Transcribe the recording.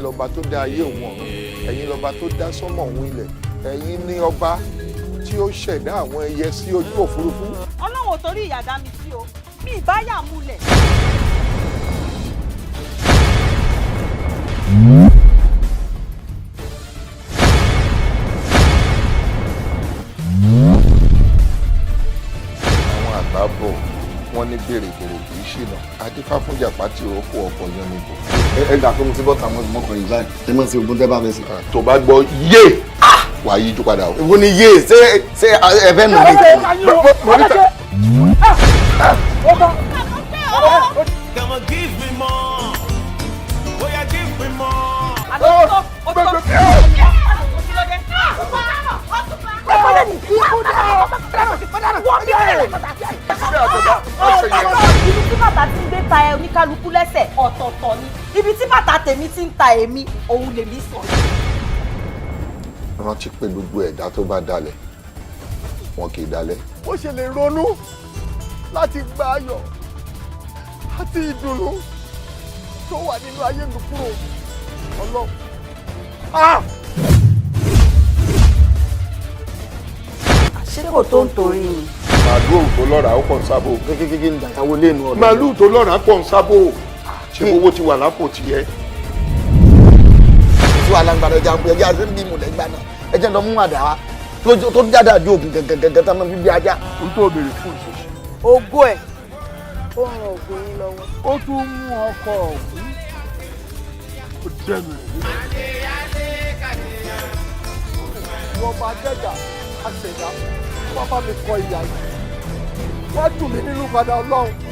Lọ́ba tó dá ayé òun ọ̀run, ẹ̀yin lọ́ba tó dá sánmọ̀ òun ilẹ̀, ẹ̀yin ní ọba tí ó ṣẹ̀dá àwọn ẹyẹ sí ojú òfurufú. Ọlọ́run ò torí ìyà dá mi sí o, mi ì bá yà múlẹ̀. Àwọn àgbà bọ̀, wọ́n ní bèrèbèrè kì í ṣìnà, adífáfúnjàpá tí ó kó ọkọ̀ yan níbo. Ẹ gbà pé mo ti bọ́ tàwọn ọmọkùnrin yìí báyìí, ẹ mọ̀ sí ogun tẹ́ bá fẹ́ sí. Tó bá gbọ́ yé, wàá yíjú padà o. Èwo ni yé? Ṣé ẹ fẹ́ nù mí? Mo ní ta. Come on, give me more. Oh yeah, give me more. Àlọ́ ó tó kí ló dé? Ibi tí bàtà ti ń gbé ta ẹ oníkálukú lẹ́sẹ̀ ọ̀tọ̀ọ̀tọ̀ ni ibi tí bàtà tèmi ti ń ta èmi, òun lèmi sọ. Rántí pé gbogbo ẹ̀dá tó bá dalẹ̀, wọn kì í dalẹ̀. Ó ṣe lè ronú láti gba ayọ̀ àti ìdùnnú tó wà nínú ayé mi kúrò, Ọlọ́run. Ah! Ṣé kò tó ń torí ni? Màálù tó lọ́ràá, ó pọ̀ ń sábò. Kékeré ní dàgbà wọlé inú ọ̀dọ̀. Màálù tó lọ́ràá pọ̀ ń sábò. Ṣé owó ti wà lápò tiẹ̀? Tí wàhálà ń gbàdọ̀ ẹja ń pè ẹja ṣe ń bí ìmùlẹ̀ gbà náà, ẹ jẹ́ lọ mú àdá wa tó jáde àdó ògùn gẹ̀gẹ̀gẹ̀ tá a máa fi bí ajá. N tó béèrè fún ìṣòṣì. Ògo ẹ̀, ó ran ògo yín lọ́wọ́. Ó tún mú ọkọ̀ ọ̀hún, ó dẹnu ẹ̀ lé. Wọ́n máa dẹ́gà àṣẹ̀dá, wọ́n bá mi kọ ìyá yìí, wọ́n dùn mí nínú padà, Ọlọ́run.